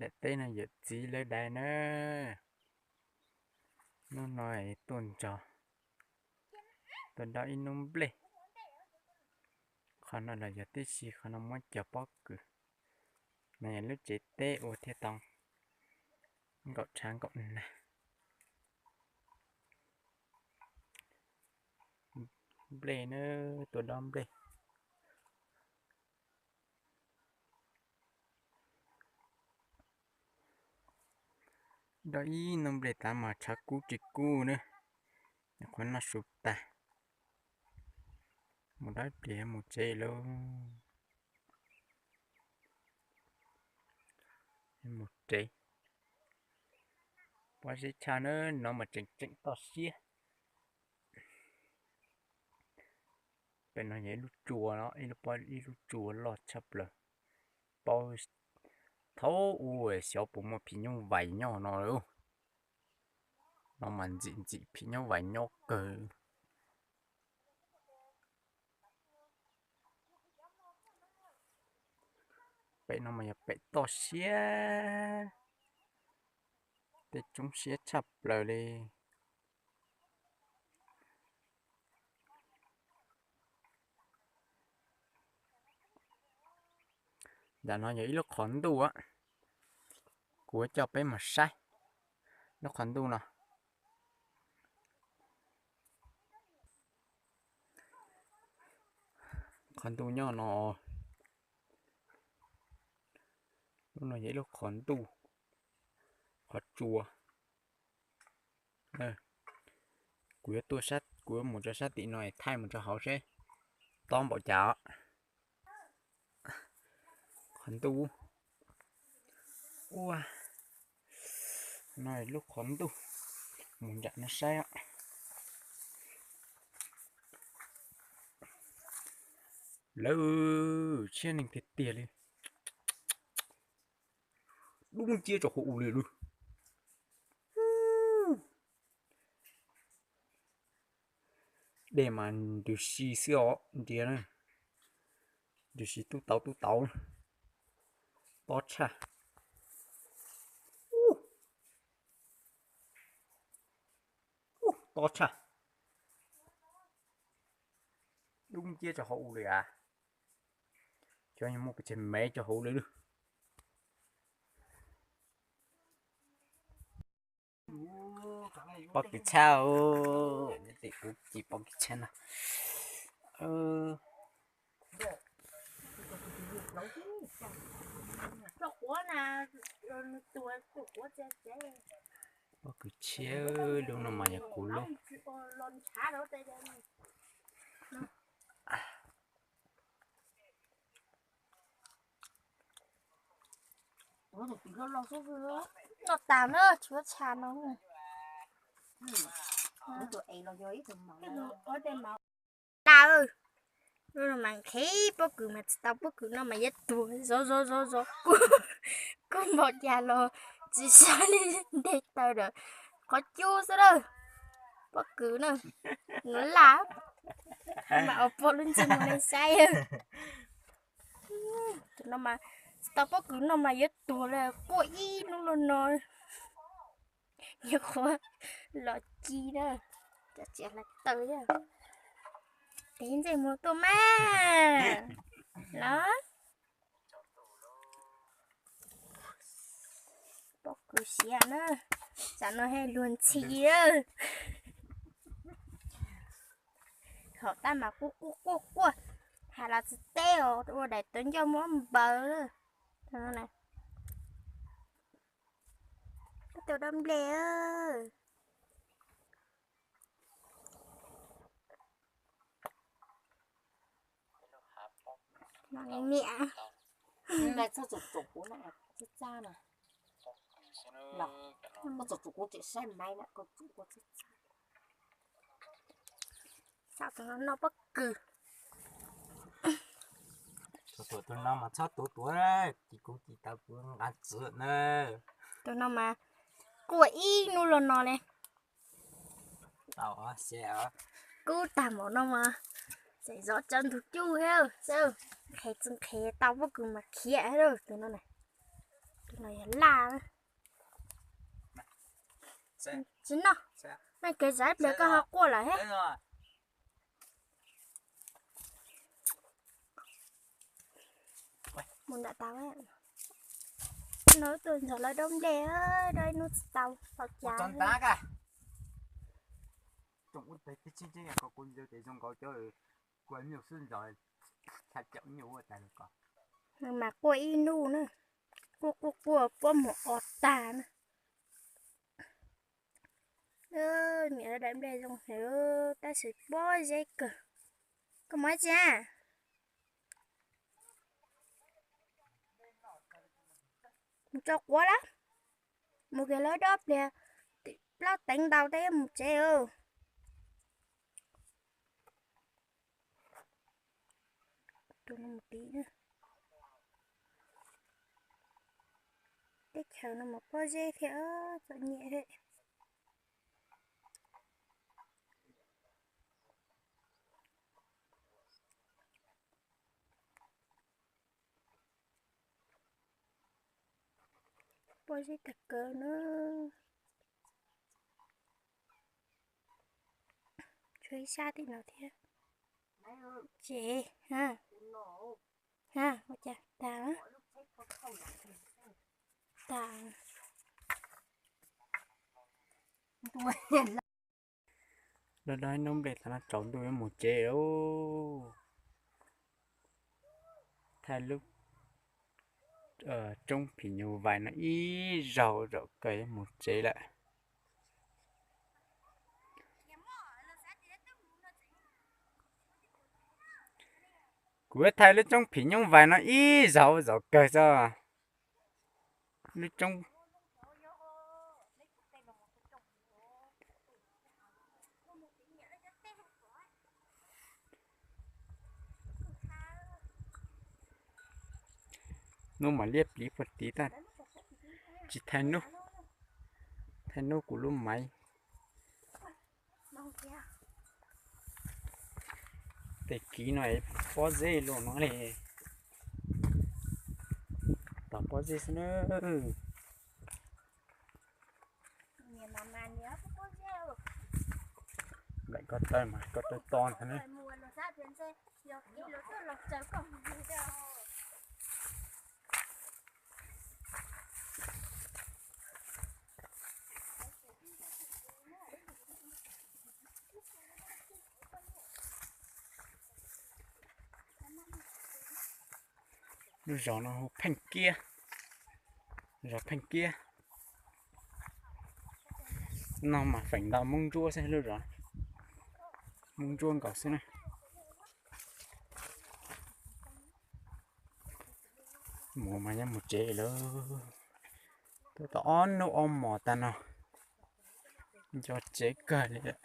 Daim teb no yawm txiv lawv dai na. Hnub no tuaj nrog, tuaj dob ib hnub nplej. Qhov no los yog tib si, qhov no muab cog pob kws. No yog lub tsev teb ua thiaj tau nkaum tshav nkaum nag. Nplej na, tuaj dob nplej. Dob ib hnub nplej tas mas tshav kub tsis kub na, qhuav noj su tag. Mus dob ib pliag mus tsev lauj. Mus tsev. Pob zeb tshaj na, no mas tseem tseem toj siab. Pem no yog ib lub tsua, ib lub tsua loj tshaj plaws. Paub thaum ub xyov puas muaj phim nyuj vais nyob no. No mas ntxim ntxim phim nyuj vais nyob kawg. Pem no mas yog pem toj siab, tej tsoob siab tshaj plaws li. Ntawm no yog ib lub qhov ntuj, kuv coj peb mus saib lub qhov ntuj no. Qhov ntuj nyob no, lub no yog ib lub qhov ntuj, qhov tsua. Kuv yuav tuaj, kuv yuav mus rau sab tim no thaij mus rau hauv seb tob npaum cas. Qhov ntuj, ua, no lub qhov ntuj, mus nram no saib. Lawv tshiab neeg tiag tiag li. Dub nciab rau hauv ub li lawm. Dej mas nrws si xwb os ntiag na. Nrws si tub tauv tub tauv. Tob tshaj. Tob tshaj. Dub nciab rau hauv ub li as. Cov muaj pes tsawg mev rau hauv li lawm. Pob kws tshab, tim kuv ci pob kws tshab no. Pob kws tshab, lub no mas yog kuv lub. Noj tas na, tsis muab tshaj no. Tus es los yog ib tug maum. Laj, no mas nqhis pob kws mas tsis tau pob kws no mas yuav tuag zov zov zov zov, kub npaum cas los tsis sab li nteg taw lawm, qhov cub xwb lawm. Pob kws na, no laj, mas ua pog lub ntsej muag li saib. Tus no mas tsis tau pob kws no mas yuav tuag li, quaj ib hnub los no. Yog qhuav los ci na, cov txiav hlais taw thiab. Tes ntsej muag tuaj mas los. Pob kws siav na, tsam no hais luag ntxhi. Hom tab mas quaj quaj quaj quaj, hais los tsis teb os, ua daim tawv ncauj muab npaws. Tus dob nplej. Niam, txhob txum kuv na, txaj txaj na. Los, koj txhob txum kuv tseem saib maiv na, koj txum kuv txaj txaj. Saib tus no noj pob kws. Tus no mas txhob tuav tuav, ci kuv ci tau kuv nqa txwv na. Tus no mas quaj ib hnub los no li. Kub tag npaum no mas tseem zov tsawv ntug cub thiab, nqhes tsis nqhes tau pob kws mas khiav thiab tus no na. Tus no yog laj. Tsis noj, nej kev zam ib pliag koj ho quaj lawm he. Mus nram tau. No tuaj ntxov lawv dob nplej, dob ib hnub tsis tau, tau cas. Mas quaj ib hnub na, quaj quaj quaj puab mus o tag na. Niam lawv daim nplej zoo heev tab sis pob zeb kawg. Koj mus ua tsi? Mus tso quav lawm. Mus kiag lawv dob pliag, plaub teev ntau tab mus tsev. Teb chaws no mas pob zeb thiab, txom nyem thiab. Pob zeb tag kawg na. Tshuav ib sab tim no thiab. Ces, ha, ha, ua cas tas, tas. Dob dob ib hnub nplej tas no tsaus ntuj yuav mus tsev lauj. Thaij lub roob phim nyuj vais no ib zaug zaum kawg yuav mus tsev lawm. Kuv yuav thaij lub roob phim nyuj vais no ib zaug zaum kawg xwb. Lub roob Hnub mas liab pliv puag tid tag, tsis thaij nub, thaij nub kuv lub maiv. Tej kiv no pob zeb luaj no li, tom pob zeb xwb na. Nplaim ko taw mas ko taw to ntag na. Lub zos no hu Pheej Kiab, zos Pheej Kiab. No mas feem ntau Moob Ntsuab xwb, lub zos Moob Ntsuab nkaus xwb na. Mus mas yuav mus tsev lawm. Twb tau ob hnub ob hmos tag no, nco tsev kawg li lawm.